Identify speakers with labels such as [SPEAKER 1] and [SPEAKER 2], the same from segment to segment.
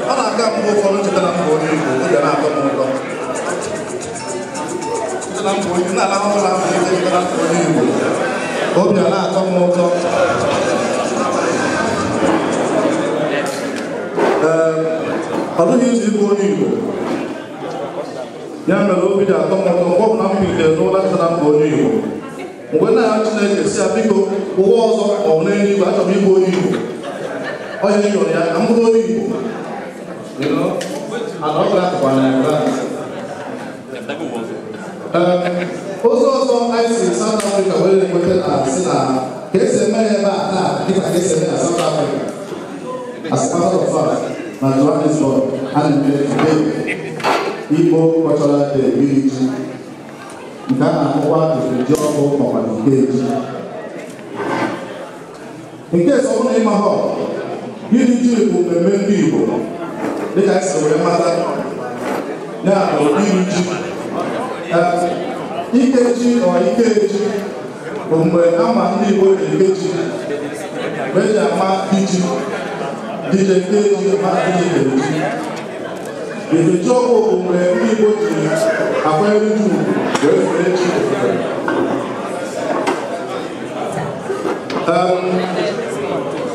[SPEAKER 1] Ọ na-aga mgbe ụfọdụ chetara mba onye Igbo, obi na-atọ m ụtọ. Chetara mba onye na-alahụ ụlọ ahụ ike, chetara mba onye Igbo, obi a na-atọ m ụtọ. Ọ dịghị izu ịbụ onye Igbo, ya mere obi ji atọ m ụtọ mgbe ọbụla m bilitere n'ụlọ chetara mba onye Igbo. Mgbe nna ya Chineke si ya biko ụwa ọzọ ma ọ bụ n'eluigwe, achọrọ m ịbụ onye Igbo. Onye yọrọ ya ka m bụrụ onye Igbo. Ozi ọzọ anyị si South Africa were enweta na si na ka esi eme ya ebe a taa dịka ka esi eme na South Africa. As a matter of fact, na Johannesburg, a na-eme today Igbo Cultural Day, iri ji nke a na-akpọkwa ji ọkụ maọkwa nke ji. Nke sọ bụrụ ịma ha, iri ji bụ mmemme ndị Igbo dịka esi were mata ya bụ iri ji. Ike ji ọ ike ji bụ mgbe ama ndị Igbo na-eke ji, mgbe eji ama iji dije nke ji ma dije kere ji. Ife ji ọkụ bụ mgbe ndị Igbo ji akwanyere ji ugwu wee fere ji ofufe.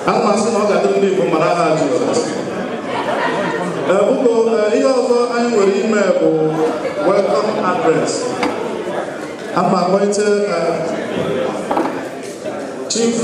[SPEAKER 1] Ana m asị na ọ ga-adị ndị Igbo mara aha Jizọs. Bụko ihe ọzọ anyị nwere ime bụ welcome address. Ama akpọlite Chief